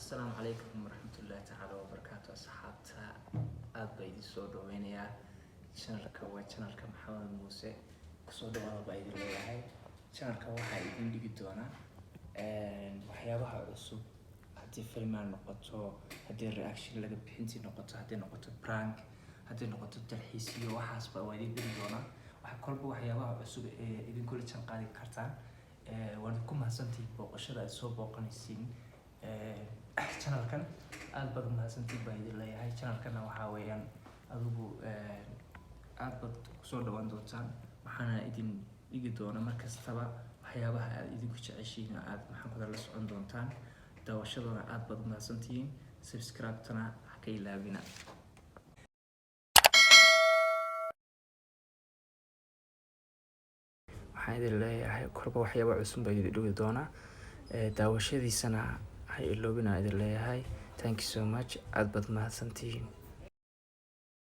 Asalaamu calaykum waraxmatullaahi tacaala wabarakaatu. Asxaabta, aad baa idin soo dhaweynayaa. Channelka waa channelka Maxamed Muuse, kusoo dhawaada baa idin leeyahay. Channelka waxaa idin dhigi doonaa waxyaabaha cusub, haddii filmaan noqoto, haddii reaction laga bixintii noqoto, haddii noqoto prank, haddii noqoto dalxiisiyo, waxaasba waa idin dhigi doonaa. Waxa kolba waxyaabaha cusub ee idinkula jaan qaadi kartaan. Waad ku mahadsantihiin booqashada aad soo booqanaysiin channelkan. Aad baad umahadsantihiin baan idin leeyahay. Channelkana waxaa weeyaan adigu aad baad kusoo dhawaan doontaan, waxaana idin dhigi doona mar kastaba waxyaabaha aad idinku jeceshihiin oo aad maxaan kuda la socon doontaan daawashaduna. Aad baad umahadsantihiin. Subscribe-tana ha ka ilaabina. Waxaan idin leeyahay korba waxyaaba cusub baa idin dhigi doonaa, daawashadiisana ha iloobina idin leeyahay. Thank you so much, aad baad mahadsantihiin.